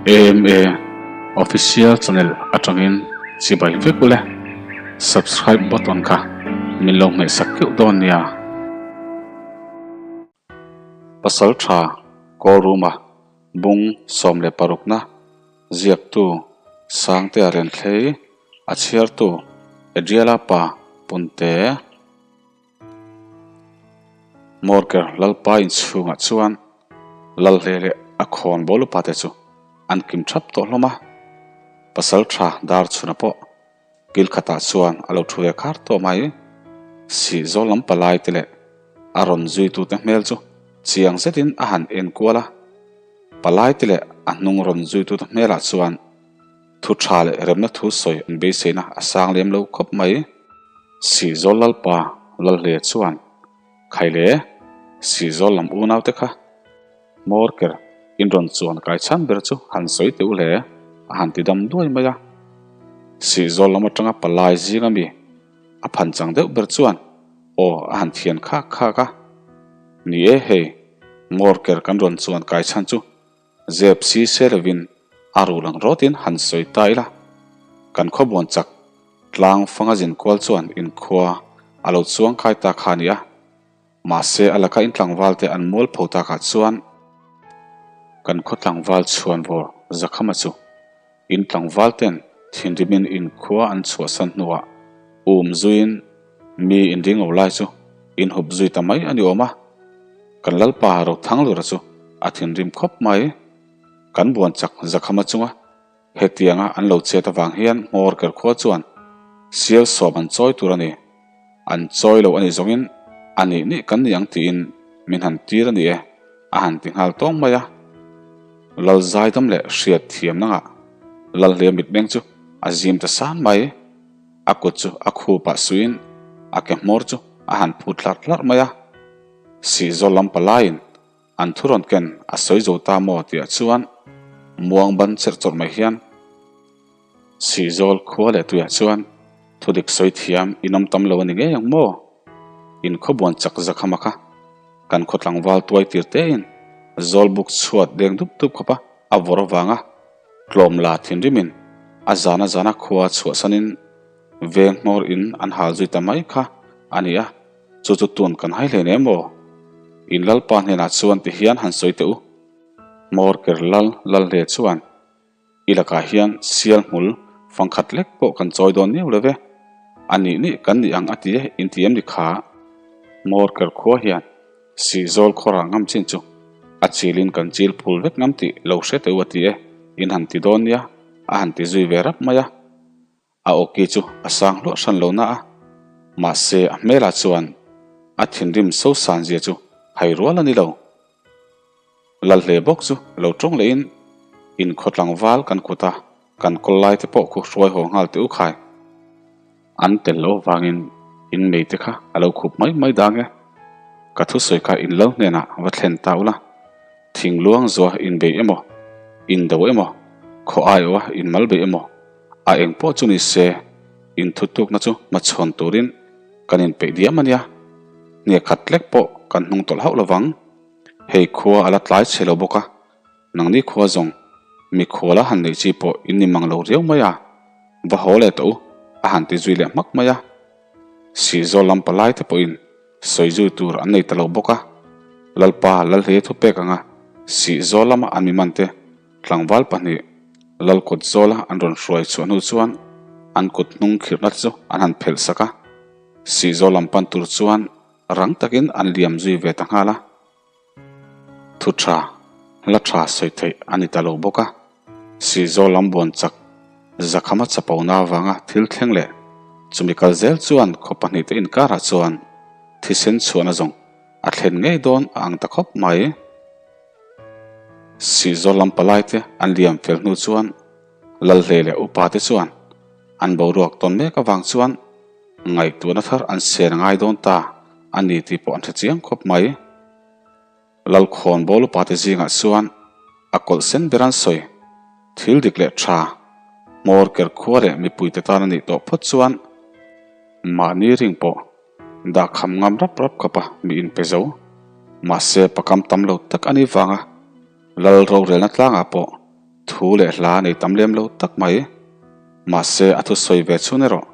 AMA Official Channel atangin chibai vek ule. Subscribe button kha min lo hmehsak keuh dawn nia. Pasal tha Kawlruma bung 16 na ziaktu Sangtea Renthlei a chhiartu Adriela pa Punte. Morker Lalpa inchhungah chuan Lalhle leh a khawn bawl upate chu an kim thap tawh hlawm a, pasal tha dar chhuna pawh kil khatah chuan a lo thu ve khar tawh mai. Sih zawl lam palai te leh a rawn zuitute hmel chu chiang zetin a han en kual a, palai te leh a hnung rawn zuitute hmelah chuan Thu tha leh remna thu sawi an beiseina a sang lem lo khawp mai. Sihzawl Lalpa Lalhle chuan, Khaile, Sihzawl lam unaute kha hmawr ker in rawn chuan kai chhan ber chu han sawi teh u hle, a han ti dam duai mai a. Sihzawl lam atanga palai zinga mi a phan chang deuh ber chuan aw a han thian khak khak a. Ni e hei, hmawr ker kan rawn chuan kai chhan chu Zep si se lovin a rul ang rawtin han sawi ta ila, kan khawbuan chak tlang fanga zin kual chuan inkhua a lo chuang khai ta kha a ni a. Mahse a laka in tlangval te an mual pho takah chuan kan khaw tlangval chhuan vawr Zakhama chu in tlangval ten thinrimin inkhua an chhuahsan hnuah um zuiin mi inringo lai chu in hup zui ta mai a ni awm a. Kan Lalpa Rothanglura chu a thinrim khawp mai. Kan buan chak Zakhama chunga hetianga an lo chet avang hian hmawr ker khua chuan sial sawm an chawi tur a ni. An chawi lo a nih zawngin a nih nih kan ni ang tiin min han tir a ni e, a han ti nghal tawng mai a. Lal zaidam leh hriat thiam nangah Lalhlia mitmeng chu a zim ta san mai. A kut chu a khupah suiin a ke hmawr chu a han phut hlarh hlarh mai a. Sihzawl lam palaiin an thu rawn ken a sawi zo ta maw tihah chuan muang ban cherh chawrh mai hian Sihzawl khua leh tuiah chuan thu dik sawi thiam in awm tam lo a ni ngei ang maw? In khawbuan chak zakhama kha kan khaw tlangval tuai tir tein zawlbuk chhuat deng dup dup khawpa a vawrh avanga tlawm la thinrimin a zana zana khua chhuahsanin veng hmawr in an hal zui ta mai kha a ni a. Chu chu tun kan hai hlein em aw? In Lalpa hnenah chuan ti hian han sawi teh u. Hmawr ker lal lal hle chuan i lakah hian sial hmul fangkhat lek pawh kan chawi dawn miau lo ve. A nih nih kan nih ang a ti e in ti em ni kha? Hmawr ker khua hian sihzawl khawrah ngam chin chu a chilin kan chil phul vek ngam tih lo hre teh u a ti e in han ti dawn nia a han ti zui ve rap mai a. A awki chu a sang hluah hran lo na a, mahse a hmelah chuan a thinrim so san zia chu hai rual a ni lo. Lalhle bawk chu lo tawng lehin in khaw tlangval kan kut a, kan kawl lai te pawh khu hruai haw nghal teh u khai. An tel loh avangin in mei te kha a lo khup mai mai dang e. Ka thusawi kha in lo hnenah va thlen ta ula. Thingluang zuah inbei emaw, indo emaw, khaw aiawha inmal bei emaw, a eng pawh chu ni se, inthutukna chu hmachhawn turin kan inpeih diam a nia. Hniak khat hlek pawh kan hnung tawlh hauh lovang. Hei khua a la tlai chhe lo bawk a, nangni khua zawng mikhuala han neih chi pawh in ni mang lo riau mai a, va haw leh tawh u, a han ti zui leh hmak mai a. Sihzawl lam palai te pawhin Sawi zui tur an nei ta lo bawk a, Lalpa Lalhleia thu pek anga Sihzawl lama an mi mante tlangval pahnih Lalkawt zawla an rawn hruai chhuah hnu chuan an kut hnung khirhna te chu an han phelh sak a, Sihzawl lam pan tur chuan rang takin an liam zui ve ta nghal a. Thu tha, hla tha sawi theih a ni ta lo bawk a, Sihzawl lam buan chak Zakhama chapona avanga thil thleng leh chumi kal zel chuan khaw pahnihte inkarah chuan thisen chhuahna zawng a thlen ngei dawn a ang ta khawp mai. Sihzawl lam palaite an liam fel hnu chuan Lalhlei leh upate chuan an boruak tawn mek avang chuan Ngaihtuahna thar an sen a ngai dawn ta a ni tih pawh an hre chiang khawp mai. Lalkhawn bawl upate zingah chuan a kawlh sen ber an sawi. Thil dik leh tha, hmawr ker khua leh mipuite tan a nih tawh phawt chuan mahni ring pawh dah kham ngam rap rap khawpa mi inpe zo. Mahse pakam tam lo tak a nih vanga Lal rorelna tlangah pawh. Thu leh hla nei tam lem lo tak mai. Mahse a thusawi ve chhun erawh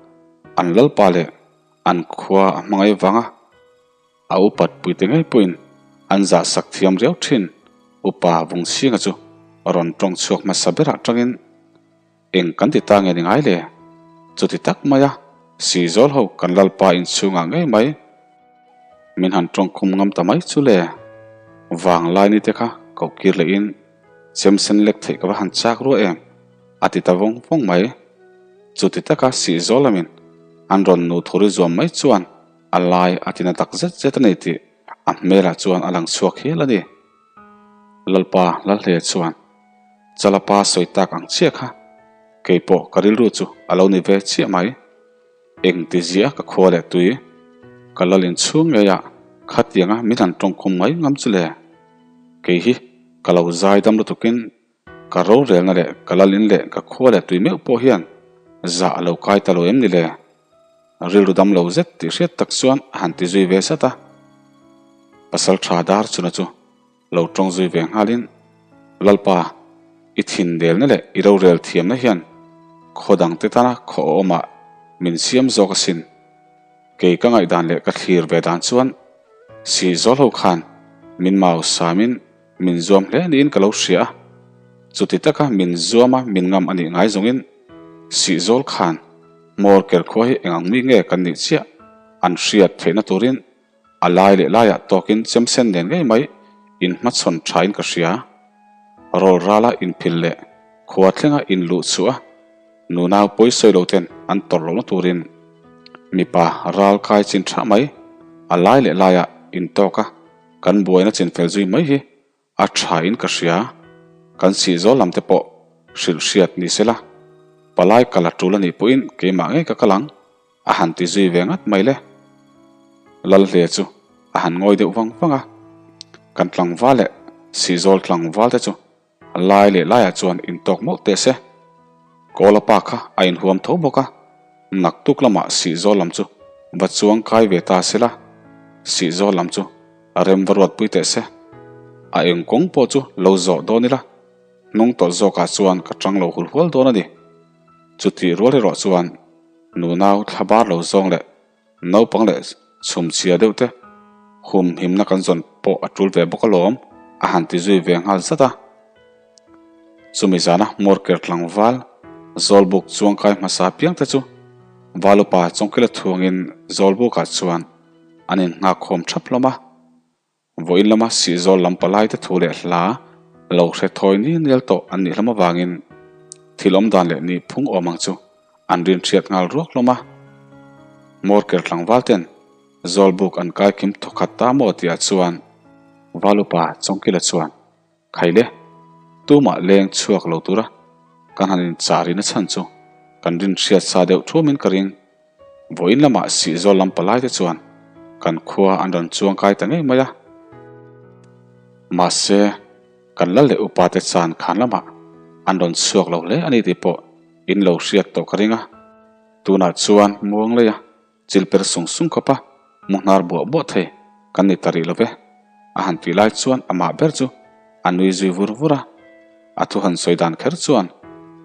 an lalpa leh an khua a hmangaih vanga a upat puite ngei pawhin an zahsak thiam riau thin. Upa Vungchhinga chu rawn tawng chhuak hmasa berah tangin Eng kan ti ta nge ni ngai le? Chuti tak maia Sihzawl ho kan lalpa inchhungah ngei mai min han tawngkhum ngam ta mai chu le. Vanglai ni te kha koh kir lehin chem sen lek theih ka va han chak rua em? a ti ta vawng vawng mai. Chuti taka Sihzawl lamin an rawn nu thuri zuam mai chuan a lai a tina tak zet zet a ni tih a hmelah chuan a lang chhuak hial a ni. Lalpa Lalhle chuan Chalapa sawi tak ang chiah kha kei pawh ka rilru chu a lo ni ve chiah mai. Eng ti ziah ka khua leh tui ka lal inchhung ngei ah khatianga min han tawngkhum mai ngam chu le. Kei hi ka lo zai dam lutukin ka rorelna leh ka lal in leh ka khua leh tui meuh pawh hian zah a lo kai ta lo em ni le. Rilru dam lo zet tih hriat tak chuan a han ti zui ve sat a. Pasal tha dar chuna chu Lo tawng zui ve nghalin, Lalpa, i thindelna leh i rorel thiamna hian khaw dangte tana khaw awmah min siam zawk asin. Kei ka ngaihdan leh ka thlir ve dan chuan Sihzawl ho khan min mau samin min zuam hle niin ka lo hria a. Chuti taka min zuama min ngam a nih ngai zawngin Sihzawl khan hmawr ker khua hi eng ang mi nge kan nih chiah an hriat theihna turin A lai leh laiah tawkin chemsen nen ngei mai inhmachhawn thain ka hria. Rawl rala inphil leh khua thlenga inluh chhuah a, nunau pawisawi lo ten an tawrh lohna turin mipa ral kai chin tha mai a lai leh laiah intawk a, kan buaina chinfel zui mai hi A tha in ka hria, kan sih zawl lam te pawh hrilh hriat ni se la, palai kal a tul a nih pawhin keimah ngei ka kal ang, a han ti zui ve ngat mai le. Lalhle chu a han ngawi deuh vang vang a, kan tlangval leh sihzawl tlangval te chu lai leh laiah chuan intawk mawlh teh se. Kawla pa kha a inhuam tho bawk a, naktuk lamah sihzawl lam chu va chuang kai ve ta se la, sihzawl lam chu A rem va ruatpui teh se. A eng kawng pawh chu lo zawh dawn ila, hnung tawlh zawkah chuan ka tang lo hul hual dawn a ni. Chutih rual erawh chuan nunau thla bar lo zawng leh naupang leh chhumchhia deuh te hum himna kan zawn pawh a tul ve bawk alawm a han ti zui ve nghal zat a. Chumi zana Morker tlangval Zawlbuk chuangkai hmasa piang te chu Valupa Chawngkila thuangin Zawlbukah chuan an innghakkhawm thap hlawm a. Vawiin lama Sihzawl lam palaite thu leh hla lo hre thawi nil nel tawh an nih hlawm avangin thil awm dan leh nih phung awm ang chu an rinhriat nghal ruak hlawm a. Morker tlangval ten Zawlbuk an kaikhim thawkhat ta maw tihah chuan Valupa Chawngkila chuan Khaile, tumah leng chhuak lo tura kan han inchah rihna chhan chu kan rinhriat sa deuh thuamin ka ring. Vawiin lamah Sihzawl lam palaite chuan kan khua an rawn chuang kai ta ngei mai a. Mahse, kan lal leh upate chan khan lamah an rawn chhuak lo hle a ni tih pawh in lo hriat tawh ka ring a. Tunah chuan muang leia Chil per sung sung khawp a, mu hnar buah buah thei kan ni ta rih lo ve. A han tih lai chuan amah ber chu a nui zui vur vur a. A thu han sawi dan kher chuan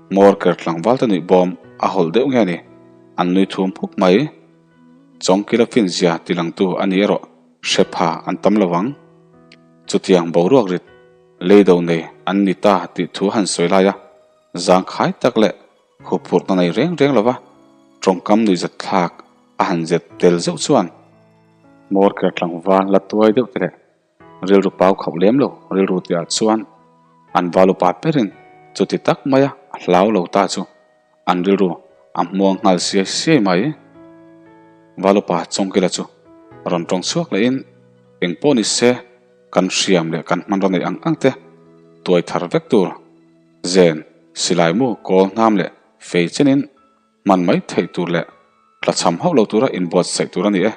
hmawr ker tlangval te nuih bawm a hawlh deuh nge ni, an nui thum phuk mai. Chawngkila finzia ti langtu a ni erawh hre pha an tam lo ang. Chutiang boruak rit leido nei an ni ta tih thu han sawi lai a, zangkhai tak leh Huphurhna nei reng reng lova tawngkam nuihzat thlak a han zet tel zeuh chuan hmawr ker tlangval la tuai deuh te leh rilru pau khauh lem lo rilru tihah chuan an val upa berin chuti tak maia a hlau lo ta chu an rilru a hmuang nghal siai siai mai. Val upa Chawngkila chu rawn tawng chhuak lehin eng pawh ni se kan hriam leh kan hmanraw neih ang ang te tuai thar vek tur Zen, silai mu, kawl hnam leh fei chenin hman mai theih tur leh tlachham hauh lo tura inbuatsaih tur a ni e.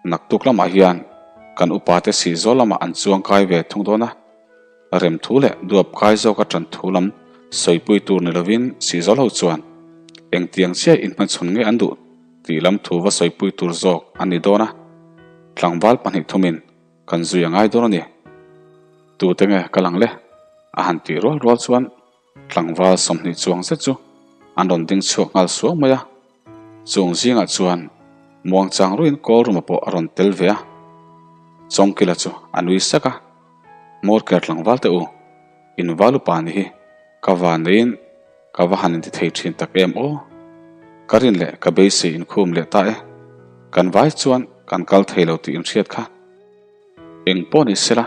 Naktuk lamah hian kan upate sihzawl lamah an chuang kai ve thung dawn a, rem thu leh duap kai zawka tan thu lam sawipui tur ni lovin sihzawl ho chuan engtiang chiah inhmachhawn nge an duh tih lam thu va sawipui tur zawk a ni dawn a, tlangval pahnih thumin kan zui a ngai dawn a ni. Tute nge ka lang le? A han tih rual rual chuan. Tlangval 20 chuang zet chu an rawn ding chhuak nghal suau mai a. Chung zingah chuan muangchang ruiin Kawlruma pawh a rawn tel ve a. Chawngkila chu a nui sak a, Hmawrker tlangval teh u, in val upa ni hi ka van neiin ka va han inti thei thin tak em aw. Ka rin leh ka beisei inkhum leh ta e. Kan vai chuan kan kal thei lo tih inhriat kha. Eng pawh ni sela,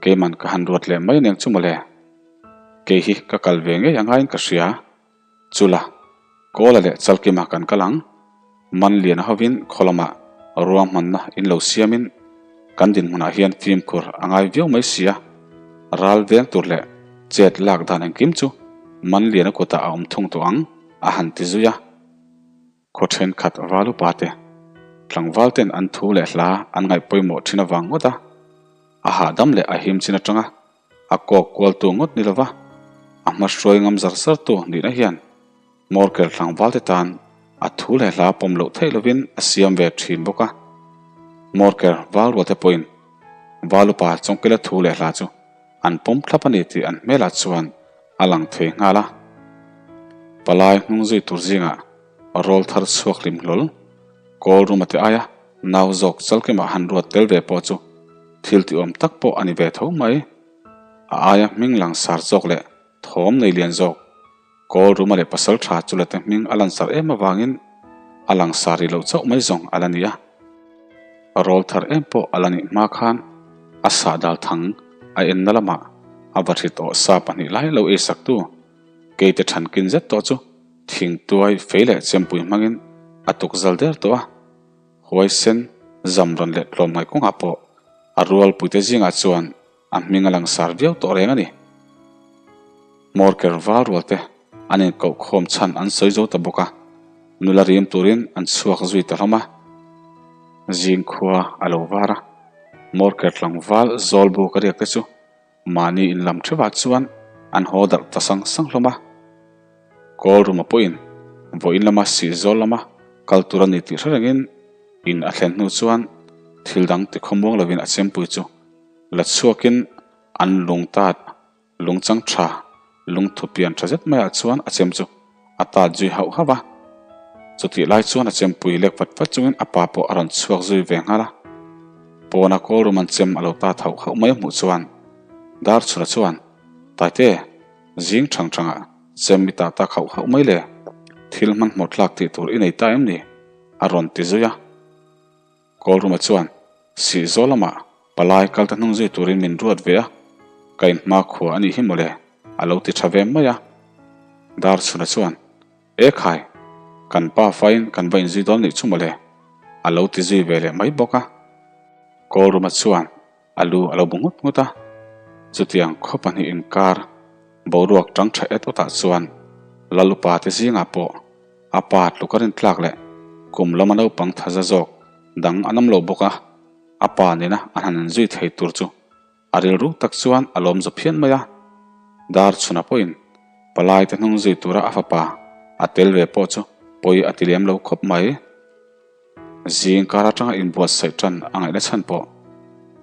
keiman ka han ruat leh mai aniang chu mawle. Kei hi ka kal ve ngei angaiin ka hria. Chula, Kawla leh Chalkima kan kal ang. Man lian hovin khaw lamah ruahmanna in lo siamin kan dinhmunah hian fimkhur a ngai viau mai si a. Ral veng tur leh chet lak dan engkim chu Man liana kutah a awm thung tawh ang, a han ti zui a. Khaw thenkhat val upa te, tlangval ten an thu leh hla an ngaih pawimawh thin avang ngawt a, a hahdam leh a him chin atanga a kawk kualtu ngawt ni lova a hma hruai ngam zar zartu nihna hian Morkel tlangval te tan a thu leh hla pawm loh theih lovin a siam ve thin bawk a. Morkel val rual te pawhin val upa Chawngkela thu leh hla chu an pawm thlap a ni tih an hmelah chuan a lang thei nghal a. Palai hnung zui tur zingah rawl thar chhuak hlim hlawl, kawl room a ti aia nau zawk chalkimah han ruat tel ve pawh chu thil tihawm tak pawh a ni ve tho mai. A aia hming langsar zawk leh thawm nei lian zawk Kawl Ruma leh pasal tha chu late hming a lansar em avangin a langsar rih loh chauh mai zawng a la ni a. Rawl thar em pawh a la nih hma khan a sah dal thang a enna lamah a va hri tawh sa pahnih lai lo ei saktu keite thankin zet tawh chu thingtuai fei leh chempui hmangin a tuk zal der tawh a. Huaisen zam rawn leh tlawmngai kawngah pawh a rualpuite zingah chuan A hming a langsar viau tawh reng a ni. Hmawrker val rual te an inkoh khawm chhan an sawi zo ta bawk a, nula rim turin an chhuak zui ta hlawm a. Zing khua a lo var a, Hmawrker tlangval zawl buk a riak te chu mahni inlam theuhah chuan an haw darh ta sang sang hlawm a. Kawl ruma pawhin vawiin lama sih zawl lama kal tur a ni tih hre rengin in a thlen hnu chuan thil dang tikhawmuang lovin a chempui chu La chhuakin an lung tat, lung chang tha, lung thu pian tha zet maiah chuan a chem chu a tat zui hauh hauh a. Chutih lai chuan a chempui lek vat vat chungin a pa pawh a rawn chhuak zui ve nghal a. Pawna kawl room an chem a lo tat hauh hauh mai a hmuh chuan Darchhuna chuan, Taite, zing thang thangah chem i tah tak hauh hauh mai le, thil hmanhmawh tlak tih tur i nei ta em ni? a rawn ti zui a. Kawlruma chuan, Sihzawl lamah palai kal ta hnung zui turin min ruat ve a, ka inhma khua a nih hi mawle, a lo ti tha ve mai a. Darchhuna chuan, E khai, kan pa fain kan va inzui dawn nih chu mawle, a lo ti zui ve leh mai bawk a. Kawlruma chuan a lu a lo bu nghut nghut a, chutiang khaw pahnih inkar boruak tang tha et awtah chuan Lalupa te zingah pawh A pa tluk a rintlak leh kum lama naupang thaza zawk dang an awm lo bawk a, a pa nena an han inzui thei tur chu a rilru tak chuan a lawm za phian mai a. Dar chhuna pawhin palai te hnung zui tura a fapa a tel ve pawh chu pawi a ti lem lo khawp mai. Zing kar atanga inbuatsaih tan a ngaihna chhan pawh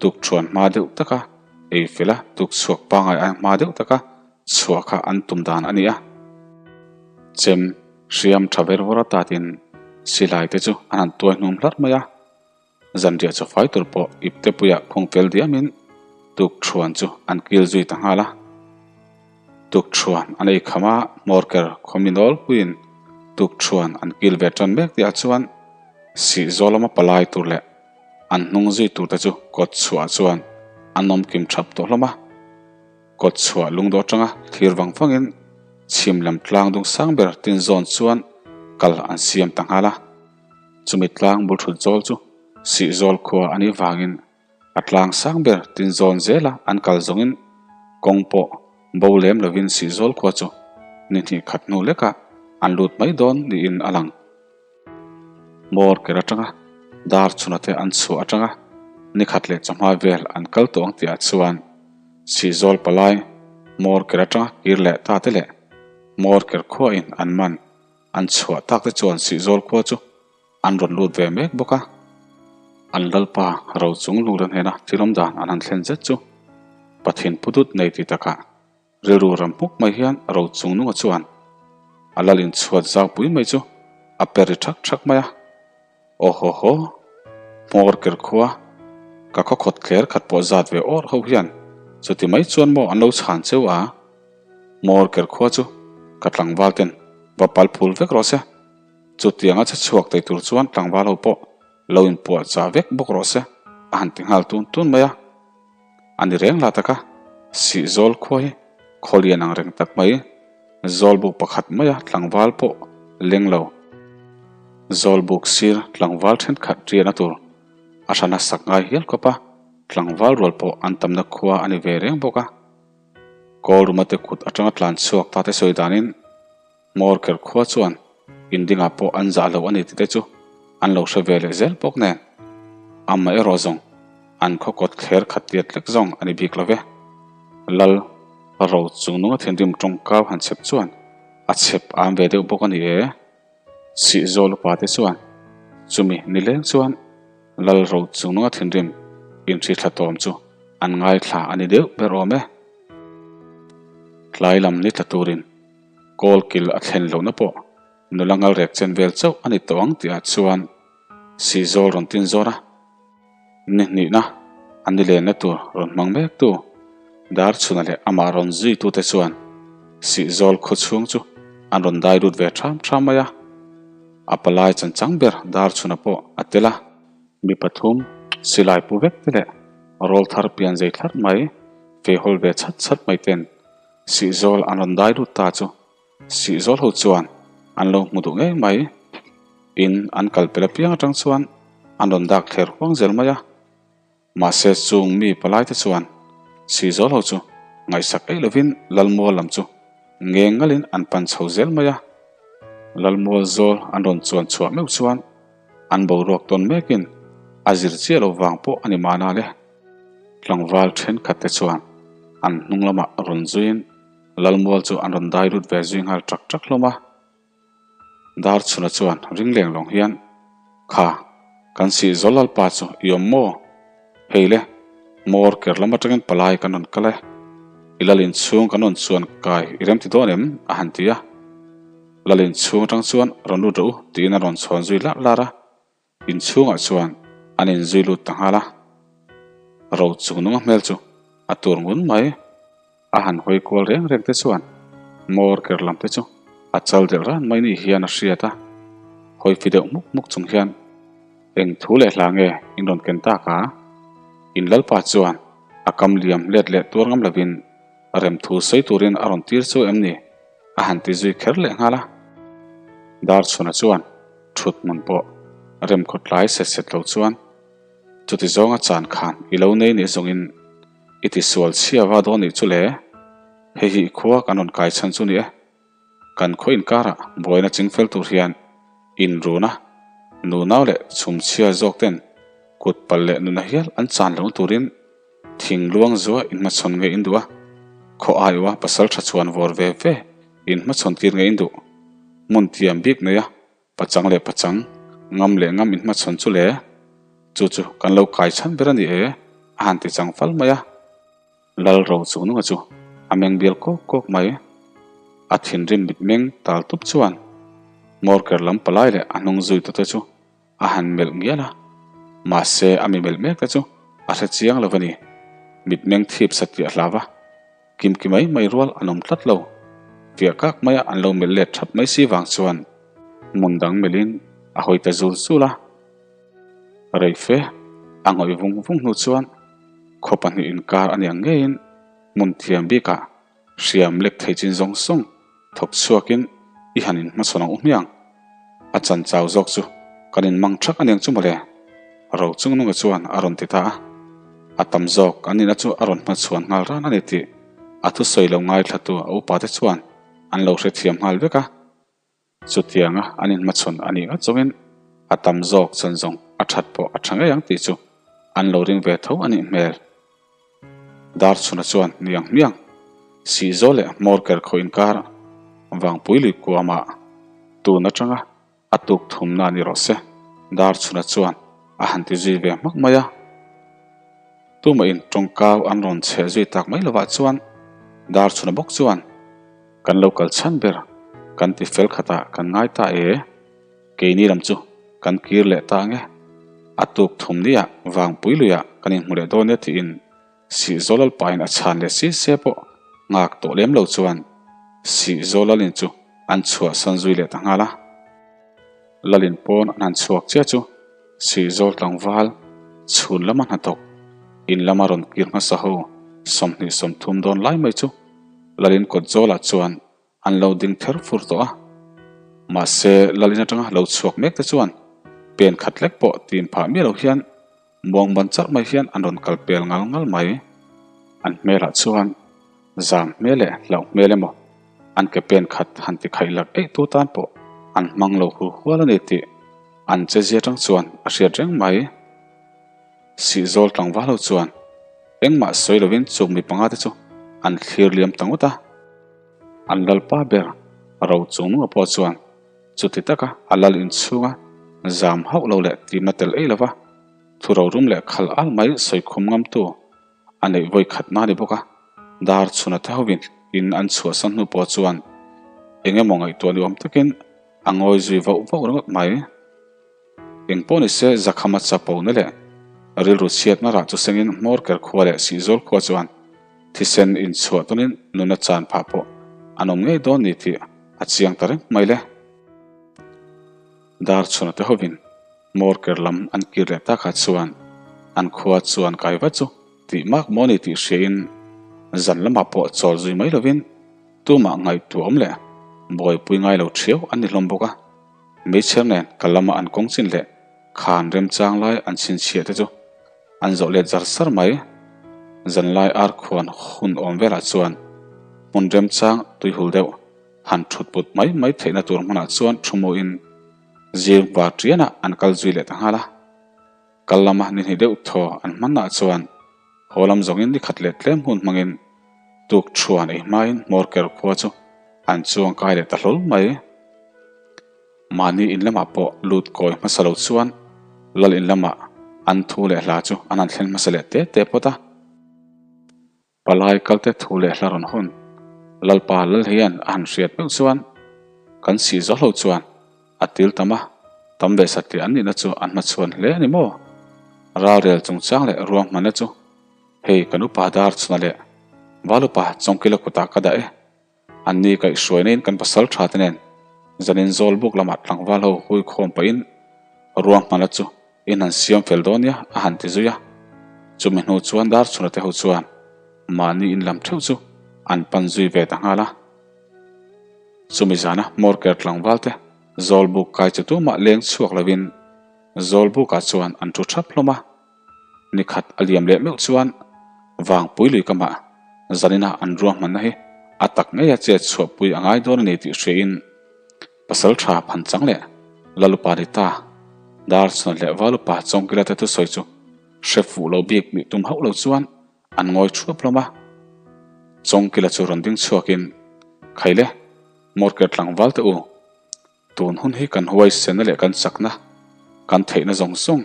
tukṭhuan hma deuh taka ei fel a, tukchhuak pangngai ai hma deuh taka chhuah kha an tum dan a ni a. Chem hriam tha ver vawr atatin silai te chu an han tuai hnum hlarh mai a. Zanriah chaw fai tur pawh ipte puiah khung fel diamin tukṭhuan chu an kil zui ta nghal a. Tukṭhuan an ei kham a, hmawrker khawmi nawlpuiin tukṭhuan an kil ve ṭan mek tihah chuan sihzawl lama palai tur leh an hnung zui turte chu kawt chhuah chuan an awm kim ṭhap tawh hlawm a. Kawt chhuah lungdawh atanga thlir vang vangin chhim lam tlang dung sang ber tin zawn chuan kal an siam ta nghal a. Chumi tlang bul thut zawl chu Sihzawl khua a nih vangin a tlang sang ber tin zawn zela an kal zawngin kawng pawh bo lem lovin Sihzawl khua chu ni hnih khat hnu lekah an lut mai dawn niin a lang. Hmawr ker atanga dar chhuna te an chhuah atanga nikhat leh chawhma vel an kal tawh ang tihah chuan Sihzawl palai hmawr ker atanga kir leh ta te leh hmawr ker khuain an man an chhuah tak te chuan Sihzawl khua chu an rawn lut ve mek bawk a. An lalpa Rochung Lura hnena thil awm dan an han thlen zet chu Pathian pu dut nei ti takah. Rilru ram hmuk mai hian Rochung nunga chuan a lal inchhuat zau pui mai chu a per ri thak thak mai a. Aw haw haw, hmawr ker khua, ka khaw khawt thler khat pawh zat ve awr ho hian chuti mai chuan maw an lo chhan cheu a? Hmawr ker khua chu ka tlangval ten va pal phul vek rawh se, chutianga che chhuak thei tur chuan tlangval ho pawh lo inpuah chah vek bawk rawh se a han ti nghal tun tun mai a. A ni reng lah taka Sihzawl khua hi khaw lian ang reng tak mai, Zawlbuk pakhat maia tlangval pawh leng lo. Zawlbuk sir tlangval thenkhat riahna tur a hrana sak ngai hial khawp a, tlangval rual pawh an tamna khua a ni ve reng bawk a. Kawlruma te kut atanga tlan chhuak ta te sawi danin Hmawr ker khua chuan indingah pawh an zah lo a ni tite chu an lo hre ve leh zel bawk nen. Amah erawh zawng an khaw kawt thler khat tiat lek zawng a ni bik lo ve. Lal ro chung nunga thinrim tawngkau han chhep chuan a chhep am ve deuh bawk a ni e. Sihzawl upa te chuan chumi nileng chuan Lal ro chung nunga thinrim inhrithla tawm chu an ngaithla a ni deuh ber awm e. Tlai lam ni tla turin Kawl kil a thlen lohna pawh nula ngal rek chen vel chauh a ni tawh ang tihah chuan Sihzawl rawn tin zawr a, ni hnihna a ni lenna tur rawn hmang mektu Darchhuna leh amah rawn zuitute chuan Sihzawl khaw chhung chu an rawn dai lut ve ṭham ṭham mai a, a palai chanchang ber Darchhuna pawh a tel a. Mi pathum silai pu vek te leh rawl thar pian zei thlarh mai, feihawl ve chhat chhat mai ten Sihzawl an rawn dai lut ta chu Sihzawl ho chuan an lo hmu duh ngei mai. In an kal pel apiang atang chuan an rawn dak thler huang zel mai a. Mahse chung mi palai te chuan Sihzawl ho chu ngaihsak eih lovin Lalmual lam chu ngeng ngalin an pan chho zel mai a. Lalmual zawl an rawn chuan chhuah meuh chuan an boruak tawn mekin a zir chiah lo vang pawh a ni mahna le. Tlangval thenkhat te chuan an hnung lamah rawn zuiin Lalmual chu an rawn dai lut ve zui nghal ṭak ṭak hlawm a. Darchhuna chuan ring leng lawng hian, Kha, kan sih zawl Lalpa chu i awm maw? Hei le, hmawr ker lam atangin palai kan rawn kal e. I lal inchhung kan rawn chuan kai i remti dawn em? a han ti a. Lal inchhung atang chuan rawn lut rawh u tiin a rawn chhawn zui larh larh a. Inchhungah chuan an inzui lut ta nghal a, ro chung nunga hmel chu a tur ngun mai. A han hawi kual reng reng te chuan hmawr ker lam te chu a chal delh ran mai ni hian a hriat a, hawi fi deuh hmuk hmuk chung hian eng thu leh hla nge in rawn ken tak a? In lalpa chuan a kam liam let leh tuar ngam lovin rem thu sawi turin a rawn tir chu em ni? A han ti zui kher leh nghal a. Darchhuna chuan thut hmun pawh remkhaw tlai set set lo chuan chuti zawnga chan khan i lo nei nih zawngin i ti sual chhia va dawn nih chu le, hei hi i khua kan rawn kai chhan chu ni e. Kan khaw inkarah buaina chingfel tur hian inruna nunau leh chhumchhia zawk ten kut palh leh nuna hial an chan lohna turin Thing luang zua inhmachhawn nge in duh a, khaw aiawha pasal tha chhuan vawr ve ve inhmachhawn tir nge in duh? Hmun tiam bik nei a, pachang leh pachang, ngam leh ngam inhmachhawn chu le? Chu chu kan lo kai chhan ber a ni e, a han ti chang fal mai a. Lal ro chung nunga chu a meng bial kawk kawk mai. A thinrim mitmeng tal tup chuan hmawrker lam palai leh a hnung zuitute chu A han melh ngial a, mahse a mi melh mek te chu a hre chiang lo a ni. Mitmeng thip sa tih a hlau a, kimki mai mai rual an awm tlat lo. Fiah kak maia an lo melh let that mai si vang chuan hmun dang melhin a hawi ta zul zul a. Reife a ngawih vung vung hnu chuan khaw pahnih inkar a niang ngeiin hmun thiam bikah Hriam lek thei chin zawng zawng thawk chhuakin i han inhmachhawn ang u hmiang. A chan chau zawk chu kan inmang thak aniang chu mawle. Ro chungnunga chuan a rawn ti ta a. A tam zawk an nihna chu a rawn hmachhuan nghal ran a ni tih a thusawi lo ngaithlatu a upate chuan an lo hrethiam nghal vek a. Chutianga an inhmachhawn a nih ngat zawngin a tam zawk chan zawng a that pawh a tha ngei ang tih chu an lo ring ve tho a nih hmel. Darchhuna chuan niang hmiang, Sihzawl leh Hmawrker khaw inkar Vangpui lui kuamah tun atanga a tuk thumna ni rawh se, Darchhuna chuan a han ti zui ve hmak mai a. Tumahin tawngkau an rawn chheh zui tak mai lovah chuan. Darchhuna bawk chuan, Kan lo kal chhan ber, kan ti fel khatah kan ngai ta e. Keini lam chu kan kir leh ta ange. A tuk thum niah Vangpui luiah kan inhmu leh dawn e tiin Sihzawl Lalpain a chhan leh si se pawh nghak tawh lem lo chuan Sihzawl Lalin chu an chhuahsan zui leh ta nghal a. Lalin pawn an han chhuak chiah chu Sihzawl tlangval chhun lama hnathawk in lama rawn kir hmasa ho 20 30 dawn lai mai chu Lalin kawt zawlah chuan An lo ding ther fur tawh a, mahse Lalin atanga lo chhuak mek te chuan pen khat lek pawh tim phah miah lo hian muang ban charh mai hian an rawn kal pel ngal ngal mai. An hmelah chuan zam hmel leh hlauh hmel emaw an ke pen khat han ti khaih lak eih tu tan pawh an hmang lo hul hual a ni tih an che zia atang chuan a hriat reng mai. Sihzawl tlangval ho chuan engmah sawi lovin chung mi panga te chu an thlir liam ta ngawt a. An lalpa ber ro chungnunga pawh chuan chuti taka a lal inchhunga zam hauh lo leh timna tel ei lova thu rorum leh khal al mai sawi khum ngamtu a neih vawi khatna a ni bawk a. Dar chhuna te hovin in an chhuahsan hnu pawh chuan eng emaw ngaihtuah ni awm takin a ngawi zui vauh vauh ringawt mai. Eng pawh ni se Zakhama chapona leh rilru chhiatna rah chu sengin Hmawrker khua leh Sihzawl khua chuan thisen inchhuah tawnin nuna chan phah pawh an awm ngei dawn ni tih a chiang ta reng mai le. Darchhuna te hovin Hmawrker lam an kir leh takah chuan an khua chuan kai vat chu tih mak maw ni tih hriain zan lamah pawh chawl zui mai lovin tumah ngaihtuah awm leh buaipui ngai lo thiau an ni hlawm bawk a. Meichher nen ka lama an kawng chin leh khan remchang lai an chhinchhiah te chu an zawh let zar zar mai. Zanlai ar khuan hun awm velah chuan hmun remchang tuihul deuh han thut put mai mai theihna tur hmunah chuan thu muin zir var tianah an kal zui leh ta nghal a. Kal lama ni hnih deuh thaw an hmanah chuan haw lam zawngin ni khat leh tlem hun hmangin tuk thuan ei hmain hmawrker khua chu an chuang kai leh ta hlawl mai. Mahni in lamah pawh lut kawi hmasa lo chuan lal in lamah an thu leh hla chu an han thlen hmasa leh te te phawt a. Palai kalte thu leh hla rawn hawn Lalpa lal hian a han hriat meuh chuan kan sih zawh lo chuan a til tam a, tam ve satliah an nihna chu an hmachhuan hle a ni maw? Ralrel chungchang leh ruanghmanna chu hei kan upa dar chhuna leh val upa Chawngkila kutah ka dah e. Anni kaihhruainain kan pasal tha te nen zanin zawl buk lamah tlangval ho hui khawm pahin ruanghmala chu in han siam fel dawn nia a han ti zui a. Chumi hnu chuan Darchhuna te ho chuan mahni in lam theuh chu an pan zui ve ta nghal a. Chumi zana Hmawrker tlangval te zawl buk kai chu tumah leng chhuak lovin zawl bukah chuan an thu thap hlawm a. Ni khat a liam leh meuh chuan Vangpui lui kamah zanina an ruahmanna hi a tak ngeia chet chhuahpui a ngai dawn a ni tih hriain pasal tha phanchang leh Lalupa ni ta Darchhuna leh Valupa Chawngkila te thusawi chu hre fuh lo bik nih tum hauh lo chuan an ngawi thuap hlawm a. Chawngkila chu rawn ding chhuakin, Khaile, Morker tlangval te u, Tun hun hi kan huaisenna leh kan chakna, kan theihna zawng zawng,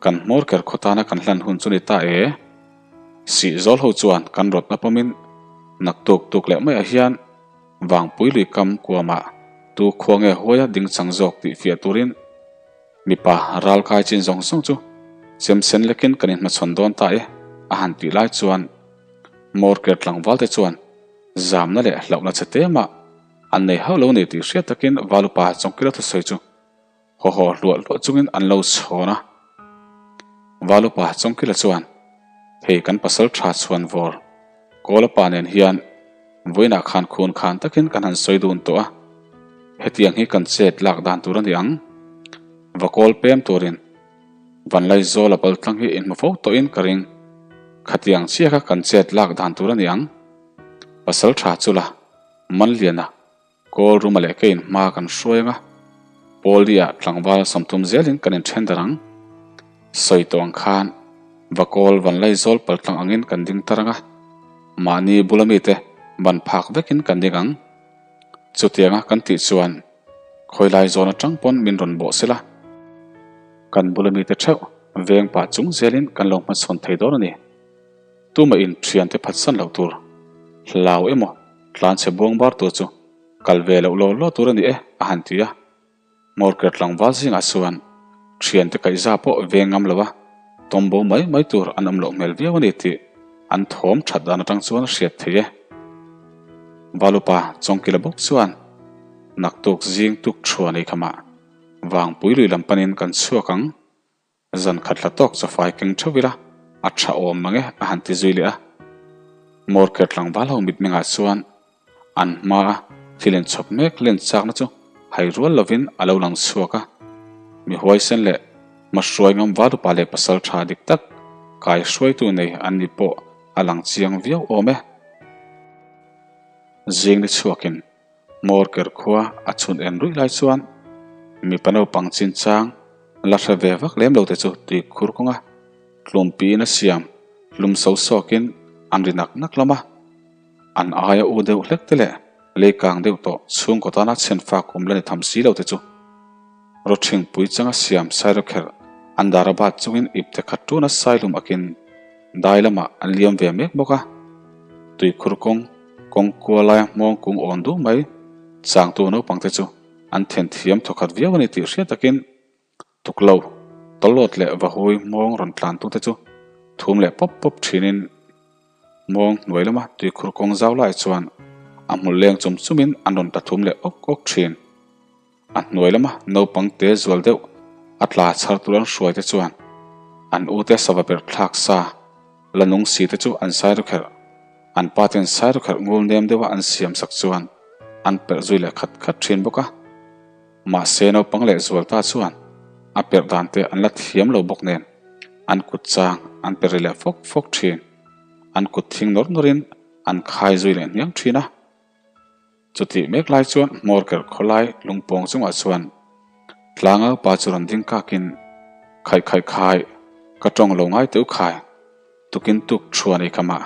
kan hmawr ker khaw tana kan hlan hun chu ni ta e. Sih zawl ho chuan kan rawtna pawmin naktuk tuk leh maiah hian Vangpui lui kam kuamah tu khua nge huaia ding chang zawk tih fiah turin mipa ral kai chin zawng zawng chu chemsen lekin kan inhmachhawn dawn ta e a han tih lai chuan hmawr ker tlangval te chuan zamna leh hlauhna che te mah An nei hauh lo ni tih hriat takin Valupa Chawngkila thusawi chu haw haw hluah hluah chungin an lo chhawn a. Valupa Chawngkila chuan, Hei kan pasal tha chhuan vawr, Kawla pa nen hian vawiinah khan khun khan takin kan han sawi dun tawh a, hetiang hi kan chet lak dan tur a ni ang. Va kawl pem turin Vanlaizawla paltlang hi inhmu fo tawhin ka ring. Khatiang chiah kha kan chet lak dan tur a ni ang. Pasal tha chu la. Manliana, Kawl ruma leh keiin hma kan hruai ang a, Pawlli-ah tlangval 30 zelin kan inthen dar ang. Sawi tawh ang khan Vakawl Vanlaizawl paltlang angin kan ding tar ang a, mahni bula mite ban phak vekin kan ding ang. Chutianga kan tih chuan khawilai zawn atang pawn min rawn bawh sela, kan bula mite theuh veng pah chung zelin kan lo hmachhawn thei dawn a ni. Tumah in thiante phatsan loh tur. Hlau emaw tlanchhe buangbar tur chu kal ve loh law law tur a ni e, a han ti a. Hmawrker tlangval zingah chuan thiante kaihza pawh veng ngam lo a, tawmbo mai mai tur an awm loh hmel viau a ni tih an thawm that dan atang chuan a hriat theih e. Valupa Chawngkila bawk chuan naktuk zing tuk thuan ei khamah Vangpui lui lam panin kan chhuak ang. Zan khat hla tawk chawfai keng theuh ila a tha awm mang e a han ti zui leh a. Morker tlangval ho mitmengah chuan an hmaa thil inchhawp mek len chakna chu hai rual lovin a lo lang chhuak a. Mi huaisen leh hmahruai ngam valupa leh pasal tha dik tak kai hruaitu nei an ni pawh a lang chiang viau awm e. Zing ni chhuakin Morker khua a chhun en ruih lai chuan mipa naupang chinchang la hre ve vak lem lo te chu tui khur kawnga tlumpiin a siam hlum so sawkin an ri nak nak hlawm a. An aia u deuh hlek te leh leikang deuh tawh chhungkaw tana chhenfak awm la ni tham si lo te chu rawthingpui changa siam sairawkherh an dar a bat chungin ipte khat tuna saihlum akin Dai lamah an liam ve mek bawk a, tuikhur kawng, kawng kua laia hmawng kung awn duh mai changtu naupangte chu an then thiam thawkhat viau a ni tih hriat takin tuklo, tawlawt leh vahui hmawng rawn tlantute chu thum leh pawp pawp thinin hmawng hnuai lama tuikhur kawng zau laiah chuan a hmul leng chum chumin an rawn tla thum leh awk awk thin. A hnuai lama naupang te zual deuh a tla chhar tur an hruai te chuan an ute sava ber thlak sa la nung si te chu an sai rukherh. An pa ten sai rukherh ngul nem deuha an siam sak chuan an perh zui leh khat khat thin bawk a. Mahse naupang leh zual ta chuan a perh dan te an la thiam lo bawk nen an kut chang an per ri leh fawk fawk thin. An kut thing nawr nawrin an khai zui leh hniang thin a. Chutih mek lai chuan Hmawrker khawlai lungpawng chungah chuan tlangau pa chu rawn ding kakin, Khaih khaih khai, ka tawng lo ngai teuh khai, tukin tuk thuan ei khamah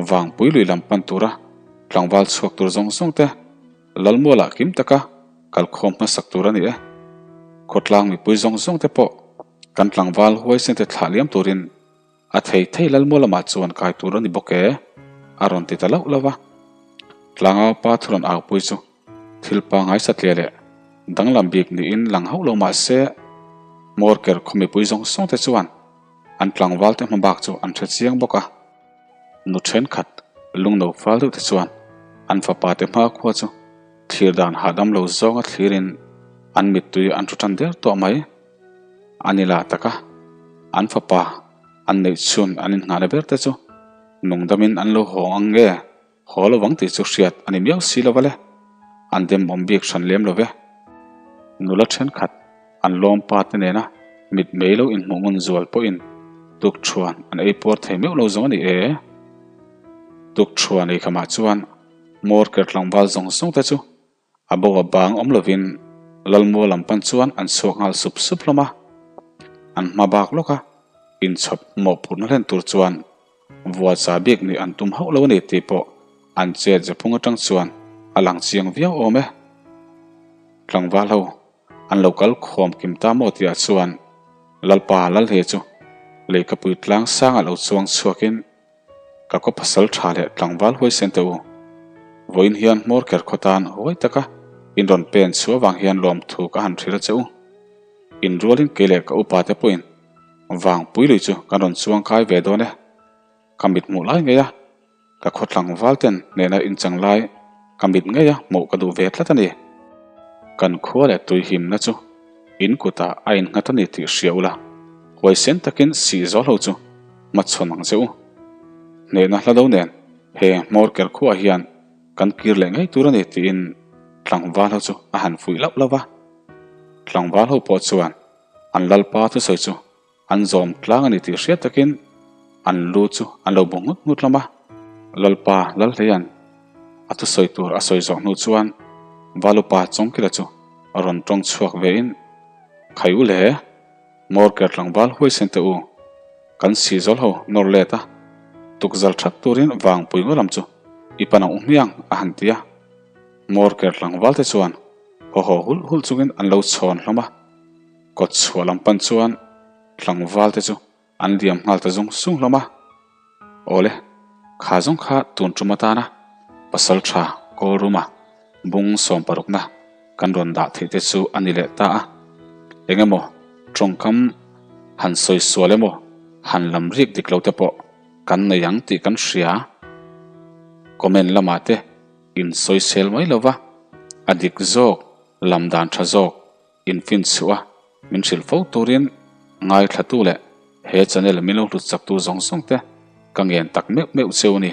vangpui lui lam pan tura tlangval chhuak tur zawng zawng te Lalmualah kim taka kalkhawm hmasak tur a ni e. Khawtlang mipui zawng zawng te pawh kan tlangval huaisen te thlah liam turin A thei thei Lalmual lamah chuan kai tur a ni bawk e, a rawn ti ta lauh lauh a. Tlangau pa thu rawn aupui chu thil pangngai satliah leh danglam bik niin lang hauh lo mah se, Hmawrker khaw mipui zawng zawng te chuan an tlangval te hma bak chu an hre chiang bawk a. Nu thenkhat lungno fal deuh te chuan an fapa te hma khua chu thlir dan hahdam lo zawnga thlirin an mittui an thu tan der tawh mai. A ni lah taka an fapa an neih chhun an inngahna ber te chu nungdamin an lo haw ang nge haw lo vang tih chu hriat a ni miau si lo va le, an demawm bik hran lem lo ve. Nula thenkhat an lawmpa te nena mit mei lo inhmuh ngun zual pawhin tukthuan an ei puar thei meuh lo zawng a ni e. Tukthuan ei khamah chuan Morker tlangval zawng zawng te chu A bo a bang awm lovin Lalmual lam pan chuan an chhuak nghal sup sup hlawm a. An hma bak lawk a, inchhawp mawhphurhna hlen tur chuan vuacha bik nih an tum hauh lo a ni tih pawh an chet zephung atang chuan a lang chiang viau awm e. Tlangval ho an lo kal khawm kim ta maw tihah chuan Lalpa Lalhe chu leikapui tlang sangah lo chuang chhuakin Ka khaw pasal tha leh tlangval huaisen teh u. Vawiin hian hmawr ker khaw tan huai taka in rawn pen chhuah avang hian lawmthu ka han hrilh a che u. In rualin kei leh ka upa te pawhin vangpui lui chu kan rawn chuang kai ve dawn e. Ka mit hmuh lai ngei a, ka khaw tlangval ten hnehna inchang lai ka mit ngei a hmuh ka duh ve tlat a ni. Kan khua leh tui himna chu in kutah a innghat a ni tih hria ula, huaisen takin sih zawl ho chu hmachhawn ang che u. Hnehna hla do nen he hmawr ker khuaah hian kan kir leh ngei tur a ni tiin tlangval ho chu a han fuih lauh lauh va. Tlangval ho pawh chuan an lalpa thusawi chu an zawm tlang a ni tih hriat takin an lu chu an lo bu nghut nghut hlawm a. Lalpa Lalhleia'n a thusawi tur a sawi zawh hnu chuan Valupa Chawngkila chu rawn tawng chhuak vein, Khai u le! Morker tlangval huaisen teh u, kan sihzawl ho nawr let a, tukzal that turin vangpui ngaw lam chu i pan ang u hmiang a han ti a. Morker tlangval te chuan haw haw hulh hulh chungin an lo chhawn hlawm a, kawt chhuah lam pan chuan tlangval te chu an liam nghal ta zung zung hlawm a. Awle, kha zawng kha tun tum atana. Pasaltha Kawlruma bung sawmparukna kan rawn dah theih te chu a ni leh ta a. Eng emaw tawngkam han sawi sual emaw han lam rik dik lo te pawh kan nei ang tih kan hria. Comment lamah te in sawisel mai lo va, a dik zawk lam dan tha zawk infinchhuah a min hrilh fo turin ngaithlatu leh he channel min lo hlut chaktu zawng zawng te ka ngen tak meuh meuh cheu a ni.